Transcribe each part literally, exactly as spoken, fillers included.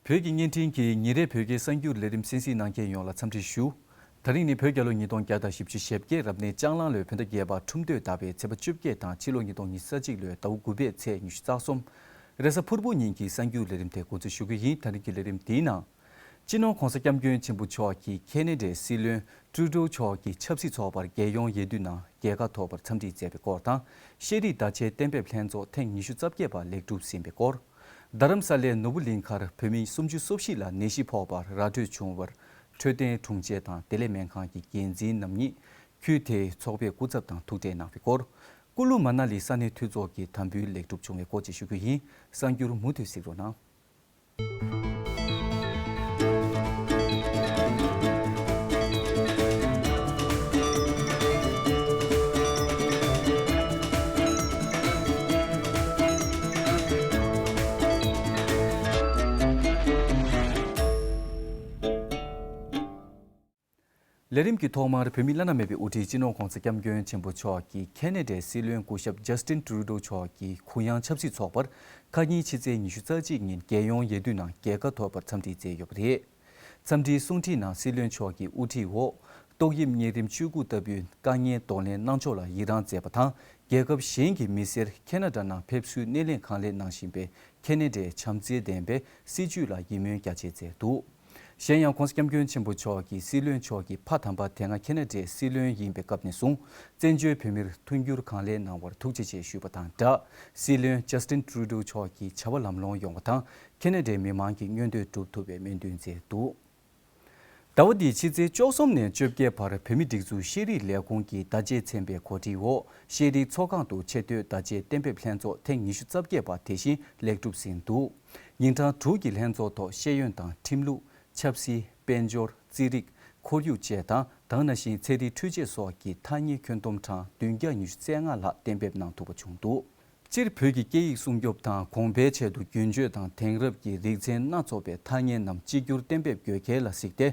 བོད་ཀྱི་བརྙན་འཕྲིན་གྱི་ཉིན་རེའི་བོད་སྐད་གསར་འགྱུར་ལས་རིམ་གསན་གཟིགས་གནང་མཁན་ཡོངས་ལ་འཚམས་འདྲི་ཞུ། ད་རིང་ནི་བོད་རྒྱལ་ལོ་ཉིས་སྟོང་བརྒྱ་དང་བཞི་བཅུ་ཞེ་བརྒྱད་རབ་གནས་ལྕགས་གླང་ལོའི་བོད་ཟླ་བརྒྱད་པ་ཁྲུམས་སྟོད་ཟླ་བའི་ཚེས་པ་བཅོ་བརྒྱད་དང་ཕྱི་ལོ་ཉིས་སྟོང་ཉི་ཤུ་རྩ་གཅིག་ལོའི་ཟླ་བ་དགུ་པའི་ཚེས་ཉི་ཤུ་རྩ་གསུམ། རེས་གཟའ་ཕུར་བུ་ཉིན་གྱི་གསར་འགྱུར་ལས་རིམ་དེ་འགོ་འཛུགས་ཞུ་གི་ཡིན། ད་རིང་གི་ལས་རིམ་འདིའི་ནང་། སྤྱི་ནོར་༧གོང་ས་༧སྐྱབས་མགོན་ཆེན་པོ་མཆོག་གིས་ཁེ་ན་ཌའི་སྲིད་བློན་ཀྲུ་ཌོ་མཆོག་གིས་ཆབ་སྲིད་ཚོགས་པར་རྒྱལ་ཡོངས་ཡོད་དུས་ནང་རྒྱལ་ཁ་ཐོབ་པར་འཚམས་འདྲི་མཛད་པའི་སྐོར་དང་། ཤེས་རིག་བརྡ་ཆད་གཏན་འབེབས་ལྷན་ཚོགས་ཐེངས་ཉི་ཤུ་རྩ་བརྒྱད་པ་ལེགས་གྲུབ་ཟིན་པའི་སྐོར། རྡ་རམ་ས་ལའི་ནོར་བུ་གླིང་ཁར་བོད་མི་སུམ་ཅུ་སོ་བཞི་ལ་ནད་གཞི་ཕོག་པར་ར་འཕྲོད་བྱུང་བར། འཕྲོད་བསྟེན་དྲུང་ཆེ་དང་བདེ་ལེགས་སྨན་ཁང་གི་འགན་འཛིན་རྣམ་གཉིས་ཁུལ་དེའི་ཚོགས་པའི་སྐུ་ཚབ་དང་ཐུག་འཕྲད་གནང་བའི་སྐོར། ཀུ་ལུ་མ་ན་ལི་ས་གནས་འཐུས་ཚོགས་ཀྱི་དམ་འབུལ་ལེགས་གྲུབ་བྱུང་བའི་སྐོར་བཅས་ཞུ་རྒྱུ་ཡིན། གསར་འགྱུར་མུ་མཐུད་གཟིགས་རོགས་གནང་། ལས་རིམ་གྱི་ཐོག་མར་བོད་མི་བླ་ན་མེད་པའི་དབུ་ཁྲིད་སྤྱི་ནོར་༧གོང་ས་༧སྐྱབས་མགོན་ཆེན་པོ་མཆོག་གིས་ཁེ་ན་ཌའི་སྲིད་བློན་སྐུ་ཞབས་ཇ་སི་ཏིན་ཀྲུ་ཌོ་མཆོག་གིས་གུ་ཡངས་ཆབ་སྲིད་ཚོགས་པར་ཁ་ཉིན་ཕྱི་ཚེས་ཉི་ཤུ་རྩ་གཅིག་ཉིན་རྒྱལ་ཡོངས་ཡོད་དུས་ནང་རྒྱལ་ཁ་ཐོབ་པར་འཚམས་འདྲི་མཛད་ཡོད་པ་རེད། འཚམས་འདྲིའི་གསུང་འཕྲིན་ནང་སྲིད་བློན་མཆོག་གིས་དབུ་ཁྲིད་འོག་ཏོག་དབྱིབས་གཉན་རིམས་བཅུ་དགུ་ལྟ་བུའི་དཀའ་ངལ་གདོང་ལེན་གནང་ཕྱོགས་ལ་ཡི་རངས་མཛད་པ་དང་། རྒྱལ་ཁབ་གཞན་གྱི་མི་སེར་ཁེ་ན་ཌ་ནང་ཕེབས་བསུའི་སྣེ་ལེན་གང་ལེགས་གནང་བཞིན་པའི་ཁེ་ན་ཌའི་བྱམས་བརྩེ་ལྡན་པའི་སྲིད་བྱུས་ལ་ཡིད་སྨོན་རྒྱ་ཆེ་མཛད་འདུག་གཞན་ཡང་༧གོང་ས་༧སྐྱབས་མགོན་ཆེན་པོ་མཆོག་གིས་སྲིད་བློན་མཆོག་གི་ཕ་དམ་པ་དེ་སྔ་ཁེ་ན་ཌའི་སྲིད་བློན་ཡིན་པའི་སྐབས་ནས་བཟུང་བཙན་བྱོལ་བོད་མིར་མཐུན་འགྱུར་གང་ལེགས་གནང་བར་ཐུགས་རྗེ་ཆེ་ཞུས་པ་དང་སྦྲགས། སྲིད་བློན་ཇ་སི་ཏིན་ཀྲུ་ཌོ་མཆོག་གི་བྱ་བ་ལམ་ལྷོང་ཡོང་བ་དང་། ཁེ་ན་ཌའི་མི་མང་གི་མངོན་འདོད་འགྲུབ་ཐུབ་པའི་སྨོན་འདུན་མཛད་འདུག་ཟླ་བ་འདིའི་ཕྱི་ཚེས་བཅུ་གསུམ་ནས་བཅོ་བརྒྱད་བར་བོད་མིའི་སྒྲིག་འཛུགས་ཤེས་རིག་ལས་ཁུངས་ཀྱི་བརྡ་ཆད་ཚན་པའི་གོ་སྒྲིག་འོག་ཤེས་རིག་ཚོགས་ཁང་དུ་ཆེས་མཐོའི་བརྡ་ཆད་གཏན་འབེབས་ལྷན་ཚོགས་ཐེངས་ཉི་ཤུ་རྩ་བརྒྱད་པ་དེ་བཞིན་ལེགས་གྲུབ་ཟིན་འདུག་ཉིན་གྲངས་དྲུག་གི་ལྷན་ཚོགས་ཐོག་ཤེས་ཡོན་དང་ཁྲིམས་ལུགས། ཆབ་སྲིད། དཔལ་འབྱོར། རྩིས་རིག་ཁོར་ཡུག་བཅས་དང་། ད་ག་ནང་བཞིན་ཚན་རིག་འཕྲུལ་ཆས་སོགས་ཀྱི་ཐ་སྙད་ཁྱོན་བསྡོམས་གྲངས་བདུན་བརྒྱ་ཉི་ཤུ་རྩ་ལྔ་ལྷག་གཏན་འབེབས་གནང་ཐུབ་པ་བྱུང་འདུག་སྤྱིར་བོད་ཀྱི་སྐད་ཡིག་སྲུང་སྐྱོབ་དང་གོང་འཕེལ་ཆེད་དུ་རྒྱུན་སྤྱོད་དང་དེང་རབས་ཀྱི་རིག་ཚན་སྣ་ཚོགས་པའི་ཐ་སྙད་རྣམས་གཅིག་གྱུར་གཏན་འབེབས་དགོས་གལ་ལ་གཟིགས་ཏེ།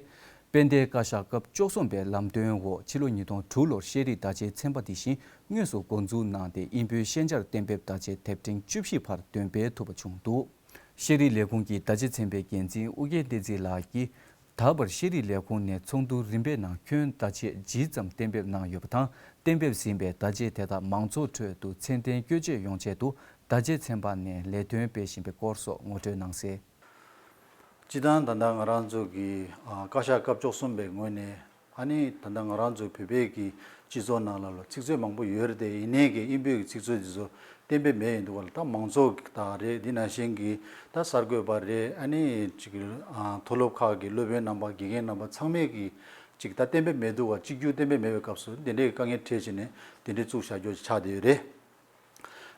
དཔལ་ལྡན་བཀའ་ཤག་སྐབས་བཅུ་གསུམ་པའི་ལམ་སྟོན་འོག་ཕྱི་ལོ་ཉིས་སྟོང་དྲུག་ལོར་ཤེས་རིག་བརྡ་ཆད་ཚན་པ་དེ་བཞིན་དངོས་སུ་འགོ་འཛུགས་གནང་སྟེ། དབྱིན་བོད་ཤན་སྦྱར་གཏན་འབེབས་བརྡ་ཆད་དེབ་ཕྲེང་བཅུ་བཞི་བར་འདོན་སྤེལ་ཐུབ་པ་བྱུང་འདུག་ཤེས་རིག་ལས་ཁུངས་ཀྱི་བརྡ་ཆད་ཚན་པའི་འགན་འཛིན་ཨུ་རྒྱན་བསྟན་འཛིན་ལགས་ཀྱིས། ད་བར་ཤེས་རིག་ལས་ཁུངས་ནས་ཚོགས་འདུ་རིམ་པའི་ནང་ཁྱོན་བརྡ་ཆད་ཇི་ཙམ་གཏན་འབེབས་གནང་ཡོད་པ་དང་། གཏན་འབེབས་ཟིན་པའི་བརྡ་ཆད་དེ་དག་མང་ཚོགས་ཁྲོད་དུ་ཚད་ལྡན་བཀོལ་སྤྱོད་ཡོང་ཆེད་དུ་བརྡ་ཆད་ཚན་པ་ནས་ལས་དོན་སྤེལ་བཞིན་པའི་སྐོར་སོགས་ངོ་སྤྲོད་གནང་གསལ། སྤྱིར་བཏང་ད་ལྟ་ང་རང་ཚོ་གི་ཨ་བཀའ་ཤག་སྐབས་བཅུ་གསུམ་པའི་ངོས་ནས། ཨ་ནི་ད་ལྟ་ང་རང་ཚོ་བོད་པའི་གི་སྤྱི་ཚོགས་ནང་ལ་ལ་ཚིག་མཛོད་མང་པོ་ཡོད་རེད་དེ། ཡིན་ནའི་གི་དབྱིན་བོད་ཀྱི་ཚིག་མཛོད་འདི་ཚོ་གཏན་འབེབས་མེད་ཡིན་འདུག་ག་ལ། ད་མང་ཚོགས་དང་རེད། འདི་ནང་བཞིན་གི་ད་གསར་འགོད་པ་རེད། ཨ་ནི་ཅིག་ཨ་མཐོ་སློབ་ཁག་གི་སློབ་དཔོན་རྣམ་པ་དགེ་རྒན་རྣམ་པ་ཚང་མས་གི་ཅིག་ད་གཏན་འབེབས་མེད་འདུག་ག་གཅིག་གྱུར་གཏན་འབེབས་མེད་པའི་སྐབས་སུ་འདི་འདྲའི་དཀའ་ངལ་འཕྲད་བྱས་ནས་འདི་འདྲའི་བཙུགས་བཞག་རྒྱུ་ཆགས་བསྡད་ཡོད་རེད།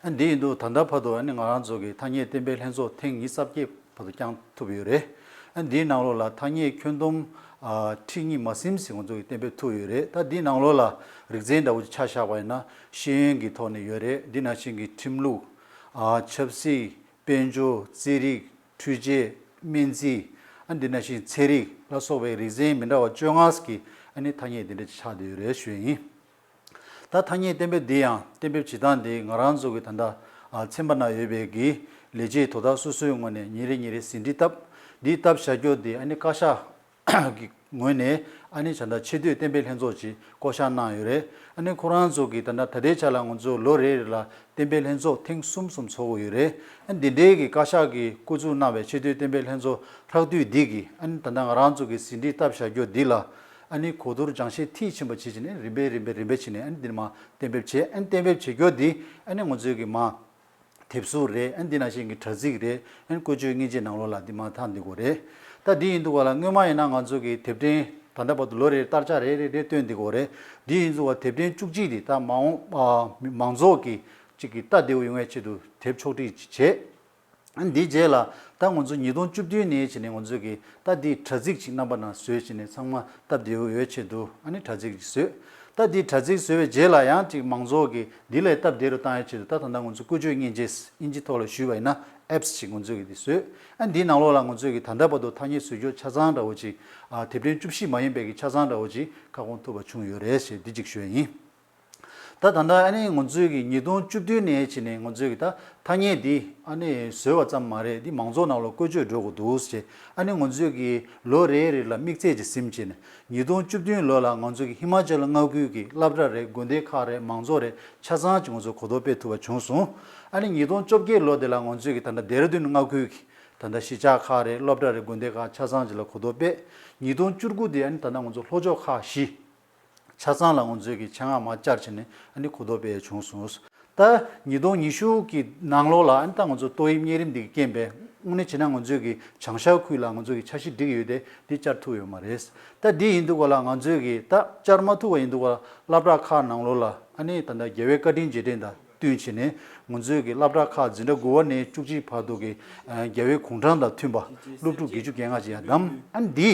ཨ་འདི་ཡིན་དུས་ད་ལྟ་བར་དུ་ཨ་ནི་ང་རང་ཚོ་གི་ཐ་སྙད་གཏན་འབེབས་ལྷན་ཚོགས་ཐེངས་ཉི་ཤུ་རྩ་བརྒྱད་བར་དུ་བསྐྱངས་ཐུབ་ཡོད་རེད། ཨ་འདིའི་ནང་ལོགས་ལ་ཐ་སྙད་ཁྱོན་བསྡོམས་ཨ་ཁྲི་གཉིས་མ་ཟིན་ཞིག་ང་ཚོ་གི་གཏན་འབེབས་ཐུབ་ཡོད་རེད། ད་འདིའི་ནང་ལོགས་ལ་རིག་ཚན་འདྲ་བོ་ཅིག་ཆ་བཞག་པ་ཡིན་ན་ཤེས་ཡོན་གྱི་ཐོག་ནས་ཡོད་རེད། འདི་ནང་བཞིན་གྱི་ཁྲིམས་ལུགས། ཨ་ཆབ་སྲིད། དཔལ་འབྱོར། རྩིས་རིག་འཕྲུལ་ཆས། སྨན་རྩིས། ཨ་འདི་ནང་བཞིན་ཚན་རིག་ལ་སོགས་པའི་རིག་ཚན་མི་འདྲ་བ་བཅོ་ལྔ་གི་ཨ་ནི་ཐ་སྙད་འདི་འདྲ་ཅིག་ཆགས་བསྡད་ཡོད་རེད་ཞུ་ཡ་ཡིན། ད་ཐ་སྙད་གཏན་འབེབས་འདི་ཡང་གཏན་འབེབས་བྱེད་སྟངས་འདི་ང་རང་ཚོ་གི་ད་ལྟ་ཨ་ཚན་པ་ནང་ཡོད་པའི་གི་ལས་བྱེད་དོ་བདག་སོ་སོའི་ངོས་ནས་ཉིན་རེ་ཉིན་རེ་ཟིན་བྲིས་བཏབ། འདི་བཏབ་བཞག་རྒྱུ་འདི་ཨ་ནི་བཀའ་ཤག་གི་ངོས་ནས་ཨ་ནི་ད་ལྟ་ཆེས་མཐོའི་གཏན་འབེབས་ལྷན་ཚོགས་ཅིག་བསྐོ་བཞག་གནང་ཡོད་རེད། ཨ་ནི་ཁོ་རང་ཚོ་གི་ད་ལྟ་ད་ལྟའི་ཆ་ལ་ང་ཚོ་ལོ་རེ་རེ་ལ་གཏན་འབེབས་ལྷན་ཚོགས་ཐེངས་གསུམ་གསུམ་ཚོགས་ཀྱི་ཡོད་རེད། ཨ་ནི་འདི་འདྲའི་གི་བཀའ་ཤག་གིས་བསྐོ་འཛུགས་གནང་བའི་ཆེས་མཐོའི་གཏན་འབེབས་ལྷན་ཚོགས་ལྷག་བསྡུས་འདི་གི་ཨ་ནི་ད་ལྟ་ང་རང་ཚོ་གི་ཟིན་བྲིས་བཏབ་བཞག་རྒྱུ་འདི་ལ་ཨ་ནི་གོ་བསྡུར་སྦྱང་བཤད་མཐིལ་ཕྱིན་པ་བྱེད་བྱས་ནས་རིམ་པས་རིམ་པས་རིམ་པས་བྱས་ནས་ཨ་ནི་འདི་མར་གཏན་འབེབས་བྱས། ཨ་ནི་གཏན་འབེབས་བྱེད་རྒྱུ་འདི་ཨ་ནི་ང་ཚོའི་གི་མ་དེབ་གཟུགས་རེད། ཨ་ནི་འདི་ནང་བཞིན་གྱི་དྲ་ཚིགས་རེད། ཨ་ནི་བཀོལ་སྤྱོད་མཉེན་ཆས་ནང་ལོགས་ལ་འདི་མར་ཐག་འདི་དགོས་རེད། ད་འདི་ཡིན་དུས་ག་ལ་སྔོན་མ་ཡིན་ན་ང་ཚོ་གི་དེབ་ཕྲེང་ད་ལྟ་བར་དུ་ལོ་རེར་དར་ཆ་རེ་རེ་རེ་བཏོན་འདི་དགོས་རེད། འདི་ཡིན་དུས་ག་དེབ་ཕྲེང་བཅུ་གཅིག་འདི་ད་མ་འོངས་ཨ་མང་ཚོགས་ཀྱི་ཅིག་གི་ལྟ་བདེ་བོ་ཡོང་བའི་ཆེད་དུ་དེབ་ཕྱོགས་སྒྲིག་ཅིག་བྱས། ཨ་ནི་འདིའི་རྗེས་ལ་ད་ང་ཚོ་ཉིས་སྟོང་བཅུ་བདུན་ནས་བྱས་ནས་ང་ཚོ་གི་ད་འདི་དྲ་ཚིགས་ཅིག་རྣམ་པ་ནང་བཟོས་བྱས་ནས་ཚང་མ་སྟབས་བདེ་བོ་ཡོད་ཆེད་དུ་ཨ་ནི་དྲ་ཚིགས་ཅིག་བཟོས། ད་འདི་དྲ་ཚིགས་བཟོས་པའི་རྗེས་ལ་ཡང་ཅིག་མང་ཚོགས་ཀྱིས་འདི་ལས་སྟབས་བདེ་རུ་བཏང་ཡ་ཆེད་དུ་ད་ད་ལྟ་ང་ཚོ་བཀོལ་སྤྱོད་མཉེན་ཆས་དབྱིན་ཇི་ཐོག་ལ་ཞུས་པ་ཡིན་ན་ཨེབ་སི་ཅིག་ང་ཚོ་གིས་འདི་བཟོས། ཨ་འདིའི་ནང་ལོགས་ལ་ང་ཚོ་གིས་ད་ལྟ་བར་དུ་ཐ་སྙད་བཟོ་རྒྱུ་ཆ་ཚང་འདྲ་བོ་ཅིག་ཨ་དེབ་ཕྲེང་བཅུ་བཞི་མ་ཡིན་པའི་གི་ཆ་ཚང་འདྲ་བོ་ཅིག་ཁ་སྐོང་ཐུབ་པ་བྱུང་ཡོད་རེད་ཞེས་འདི་གཅིག་ཞུ་ཡ་ཡིན། ད་ད་ལྟ་ཨ་ནི་ང་ཚོའི་གི་ཉིས་སྟོང་བཅུ་བདུན་ནས་བྱས་ནས་ང་ཚོའི་གི་ད་ཐ་སྙད་འདི་ཨ་ནི་བཟོས་པ་ཙམ་མ་རེད། འདི་མང་ཚོགས་ནང་ལ་བཀོལ་སྤྱོད་འགྲོ་དགོས་འདུག་ཟེར། ཨ་ནི་ང་ཚོའི་གི་ལོ་རེ་རེ་ལ་དམིགས་ཚད་ཅིག་ཟིན་བྱས་ནས་ཉིས་སྟོང་བཅུ་བདུན་ལོ་ལ་ང་ཚོའི་གི་ཧི་མ་ཅལ་མངའ་ཁུལ་གི་སློབ་གྲྭ་རེད། དགོན་སྡེ་ཁག་རེད། མང་ཚོགས་རེད། ཆ་ཚང་ཅིག་ང་ཚོ་གོ་རྟོགས་སྤེལ་ཐུབ་པ་བྱུང་སོང་། ཨ་ནི་ཉིས་སྟོང་བཅོ་བརྒྱད་ལོ་དེ་ལ་ང་ཚོའི་གི་ད་ལྟ་ལྡེ་ར་ལྡུན་མངའ་ཁུལ་གི་ད་ལྟ་གཞིས་ཆགས་ཁག་རེད། སློབ་གྲྭ་རེད། དགོན་སྡེ་ཁག་ཆ་ཚང་ཅིག་ལ་གོ་རྟོགས་སྤེལ། ཉིས་སྟོང་བཅུ་དགུ་དེ་ཨ་ནི་ད་ལྟ་ང་ཚོ་ལྷོ་ཕྱོགས་ཁག་བཞི། ཆ་ཚང་ལ་ང་ཚོས་ཀྱི་ཆེད་མངགས་མ་བཅར་བྱས་ནས་ཨ་ནི་གོ་རྟོགས་སྤེལ་བྱུང་སོང་། ད་ཉིས་སྟོང་ཉི་ཤུ་གི་ནང་ལོགས་ལ་ཨ་ནི་ད་ང་ཚོ་ཏོག་དབྱིབས་གཉན་རིམས་འདི་གི་རྐྱེན་པས་དངོས་གནས་བྱས་ན་ང་ཚོས་ཀྱི་བྱང་ཤར་ཁུལ་ལ་ང་ཚོ་གི་འཆར་གཞི་སྒྲིག་ཡོད་དེ་འདི་བཅར་ཐུབ་ཡོད་མ་རེད། ད་འདི་ཡིན་དུས་ག་ལ་ང་ཚོས་ཀྱི་ད་བཅར་མ་ཐུབ་པ་ཡིན་དུས་ག་ལ་སློབ་གྲྭ་ཁག་ནང་ལོགས་ལ་ཨ་ནི་ད་ལྟ་རྒྱལ་བའི་བཀའ་དྲིན་རྗེས་དྲན་དང་བསྟུན་བྱས་ནས་ང་ཚོས་ཀྱི་སློབ་གྲྭ་ཁག་འཛིན་གྲྭ་དགུ་པ་ནས་བཅུ་གཅིག་བར་དུ་གྱི་རྒྱལ་བའི་དགུང་གྲངས་དང་མཐུན་པ་སློབ་ཕྲུག་བརྒྱད་ཅུ་གྱ་ལྔ་ཅིག་ཡང་བདམས། ཨ་ནི་འདི།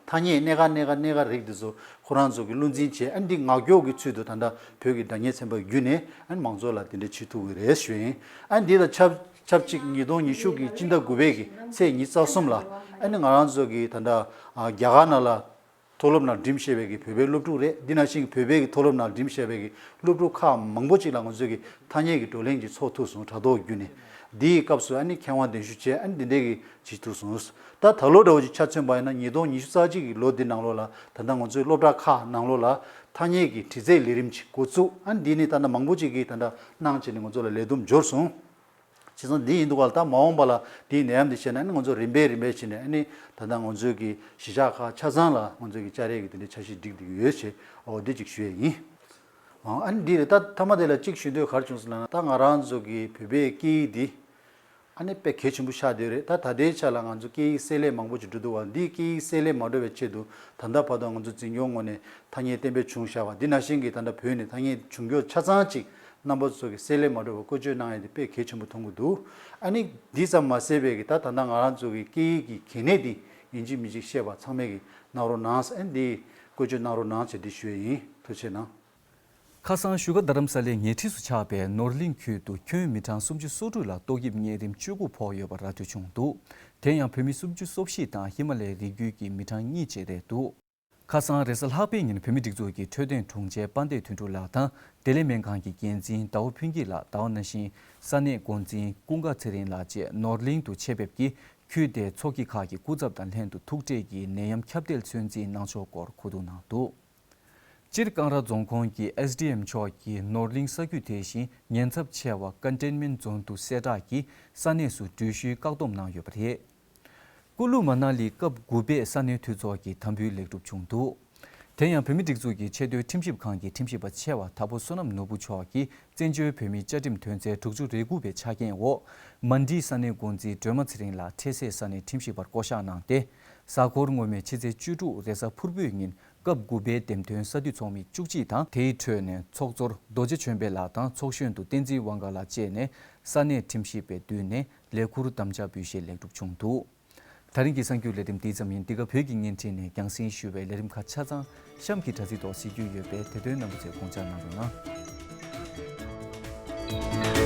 ཐ་སྙད་སྣ་ཁ་སྣ་ཁ་སྣ་ཁ་རིགས་འདི་ཚོ་ཁོ་རང་ཚོ་གི་བློ་འཛིན་བྱས། ཨ་ནི་འདི་ངག་སྐྱོར་གྱི་ཚུལ་དུ་ད་ལྟ་བོད་ཀྱི་སྒྲ་སྙན་ཚན་པ་བརྒྱུད་ནས་ཨ་ནི་མང་ཚོགས་ལ་དེ་འདྲ་བྱེད་ཐུབ་ཀྱི་རེད་ཞུ་ཡིན། ཨ་ནི་འདི་དང་ཆབས་ཆབས་ཅིག་ཉིས་སྟོང་ཉི་ཤུ་གི་སྤྱི་ཟླ་དགུ་པའི་གི་ཚེས་ཉི་ཤུ་རྩ་གསུམ་ལ་ཨ་ནི་ང་རང་ཚོ་གི་ད་ལྟ་རྒྱ་གར་ནང་ལ་མཐོ་སློབ་ནང་འགྲིམ་བཞིན་པའི་གི་བོད་པའི་སློབ་ཕྲུག་རེད། འདི་ནང་བཞིན་གྱི་བོད་པའི་གི་མཐོ་སློབ་ནང་འགྲིམ་བཞིན་པའི་གི་སློབ་ཕྲུག་ཁག་མང་པོ་ཅིག་ལ་ང་ཚོས་གི་ཐ་སྙད་ཀྱི་བགྲོ་གླེང་ཅིག་ཚོགས་ཐུབ་སོང་། དྲ་ཐོག་བརྒྱུད་ནས། འདིའི་སྐབས་སུ་ཨ་ནི་མཁས་དབང་གདན་ཞུ་བྱས། ཨ་ནི་འདི་འདྲའི་གི་བྱེད་ཐུབ་སོང་། ད་ད་ལོ་འདྲ་བོ་ཅིག་ཆ་མཚོན་པ་ཡིན་ན་ཉིས་སྟོང་ཉི་ཤུ་རྩ་གཅིག་གི་ལོ་འདི་ནང་ལོགས་ལ་ད་ལྟ་ང་ཚོའི་སློབ་གྲྭ་ཁག་ནང་ལོགས་ལ་ཐ་སྙད་ཀྱི་དྲི་རྩད་ལས་རིམ་ཅིག་འགོ་བཙུགས། ཨ་ནི་འདི་ནི་ད་ལྟ་མང་པོ་ཅིག་གིས་ད་ལྟ་གནང་བྱས་ནས་ང་ཚོ་ལ་ལས་བསྡོམས་འབྱོར་སོང་། བྱས་ཙང་འདི་ཡིན་དུས་ག་ལ་ད་མ་འོངས་པ་ལ་འདིའི་ནད་ཡམས་འདི་བྱས་ན་ཨ་ནི་ང་ཚོ་རིམ་པས་རིམ་པས་བྱས་ནས་ཨ་ནི་ད་ལྟ་ང་ཚོའི་གི་གཞིས་ཆགས་ཁག་ཆ་ཚང་ལ་ང་ཚོའི་གི་བཅར་ཡས་ཀྱི་དེ་འདྲའི་འཆར་གཞི་སྒྲིག་བསྡད་ཀྱི་ཡོད་ཅེས་འོ་འདི་ཅིག་ཞུ་ཡས་ཡིན། ཨ་ནི་འདི་རེད། ད་མཐའ་མ་དེ་ལ་གཅིག་ཞུ་འདོད་ག་རེ་བྱུང་སོང་ལབ་ན། ད་ང་རང་ཚོ་གི་བོད་པའི་སྐད་ཡིག་འདི་ཨ་ནི་དཔེ་གལ་ཆེན་པོ་ཆགས་བསྡད་རེད། ད་ད་ལྟའི་ཆ་ལ་ང་ཚོ་སྐད་ཡིག་བསྲེ་ལྷད་མང་པོ་ཅིག་འགྲོ་འདུག་བ། འདིའི་སྐད་ཡིག་བསྲེ་ལྷད་མ་འགྲོ་བའི་ཆེད་དུ་ད་ལྟ་བར་དུ་ང་ཚོ་འཛིན་སྐྱོང་ངོས་ནས་ཐ་སྙད་གཏན་འབེབས་བྱུང་བཞག་པ་འདི་ནང་བཞིན་གྱི་ད་ལྟ་བོད་ནས་ཐ་སྙད་བྱུང་རྒྱུ་ཆ་ཚང་ཅིག་རྣམ་པ་ཚོ་གི་བསྲེ་ལྷད་མ་འགྲོ་བར་བཀོལ་སྤྱོད་གནང་ཡས་དེ་དཔེ་གལ་ཆེན་པོ་མཐོང་གི་འདུག་ཨ་ནི་འདི་ཙམ་མ་ཟད་པའི་གི་ད་ད་ལྟ་ང་རང་ཚོ་གི་སྐད་ཡིག་གི་གལ་གནད་འདི་ཡིན་གཅིག་མིན་གཅིག་བཤད་པ་ཚང་མས་གི་གནང་རོགས་གནང་། ཨ་ནི་འདི་བཀོལ་སྤྱོད་གནང་རོགས་གནང་ཞེས་འདི་ཞུ་ཡས་ཡིན། ཐུགས་རྗེ་གནང་། ཁ་སང་བཞུགས་སྒར་རྡ་རམ་ས་ལའི་ཉེ་འཁྲིས་སུ་ཆགས་པའི་ནོར་གླིང་ཁུལ་དུ་ཁྱོན་མི་གྲངས་སུམ་ཅུ་སོ་དྲུག་ལ་ཏོག་དབྱིབས་གཉན་རིམས་བཅུ་དགུ་ཕོག་ཡོད་པ་ར་སྤྲོད་བྱུང་འདུག་དེ་ཡང་བོད་མི་སུམ་ཅུ་སོ་བཞི་དང་ཧི་མ་ལའི་རི་རྒྱུད་ཀྱི་མི་གྲངས་གཉིས་བཅས་རེད་འདུག་ཁ་སང་རེས་གཟའ་ལྷག་པའི་ཉིན་བོད་མིའི་སྒྲིག་འཛུགས་ཀྱི་འཕྲོད་བསྟེན་དྲུང་ཆེ་དཔལ་ལྡན་དོན་གྲུབ་ལགས་དང་བདེ་ལེགས་སྨན་ཁང་གི་འགན་འཛིན་ཟླ་བ་ཕུན་སྐྱིད་ལགས། ཟླ་བ་ནང་བཞིན་ས་གནས་འགོ་འཛིན་ཀུན་དགའ་ཚེ་རིང་ལགས་བཅས་ནོར་གླིང་དུ་ཆེད་ཕེབས་ཀྱིས་ཁུལ་དེའི་ཚོགས་སྐྱིད་ཁག་གི་སྐུ་ཚབ་དང་ལྷན་དུ་ཐུག་འཕྲད་ཀྱིས་ནད་ཡམས་ཁྱབ་གདལ་ཚོད་འཛིན་གནང་ཕྱོགས་སྐོར་གོ་བསྡུར་གནང་འདུག་སྤྱིར་ཀང་ར་རྫོང་ཁོངས་ཀྱི་ཨེས་ཌི་ཨེམ་མཆོག་གིས་ནོར་གླིང་ས་ཁུལ་དེ་བཞིན་ཉེན་ཚབས་ཆེ་བ་ཀན་ཊེན་མེན་ཛོན་དུ་གསལ་བསྒྲགས་ཀྱིས་ས་གནས་སུ་འགྲུལ་བཞུད་བཀག་སྡོམ་གནང་ཡོད་པ་རེད། ཀུ་ལུ་མ་ན་ལི་སྐབས་དགུ་པའི་ས་གནས་འཐུས་ཚོགས་ཀྱི་དམ་འབུལ་ལེགས་གྲུབ་བྱུང་འདུག་དེ་ཡང་བོད་མིའི་སྒྲིག་འཛུགས་ཀྱི་ཆེས་མཐོའི་ཁྲིམས་ཞིབ་ཁང་གི་ཁྲིམས་ཞིབ་པ་ཆེ་བ་དྭགས་པོ་བསོད་ནམས་ནོར་བུ་མཆོག་གིས་བཙན་བྱོལ་བོད་མིའི་བཅའ་ཁྲིམས་དོན་ཚན་དྲུག་ཅུ་རེ་དགུ་པའི་ཆ་རྐྱེན་འོག་མན་ཌི་ས་གནས་འགོ་འཛིན་སྒྲོལ་མ་ཚེ་རིང་ལགས་འཕྲལ་སེལ་ས་གནས་ཁྲིམས་ཞིབ་པར་བསྐོ་གཞག་གནང་སྟེ། གཟའ་འཁོར་སྔོན་མའི་ཕྱི་ཚེས་བཅུ་དྲུག་རེས་གཟའ་ཕུར་བུའི་ཉིན་སྐབས་དགུ་པའི་འདེམས་ཐོན་ས་འཐུས་ཚོགས་མི་བཅུ་གཅིག་དང་། དེའི་ཁྲོད་ནས་ཚོགས་གཙོར་རྡོ་རྗེ་ཆོས་འཕེལ་ལགས་དང་ཚོགས་གཞོན་དུ་བསྟན་འཛིན་དབང་གར་ལགས་བཅས་ནས་ས་གནས་ཁྲིམས་ཞིབ་པའི་མདུན་ནས་ལས་ཁུར་དམ་བཅའ་འབུལ་བཞེས་ལེགས་གྲུབ་བྱུང་འདུག་དེ་རིང་གི་གསར་འགྱུར་ལས་རིམ་འདི་ཙམ་ཡིན། འདི་ག་བོད་ཀྱི་བརྙན་འཕྲིན་ནས་རྒྱང་སྲིང་ཞུ་བའི་ལས་རིམ་ཁག་ཆ་ཚང་གཤམ་གྱི་དྲ་ཚིགས་ཐོག་གཟིགས་རྒྱུ་ཡོད་པས་དེ་དོན་རྣམ་པ་ཚོས་དགོངས་འཇགས་གནང་རོགས་གནང་།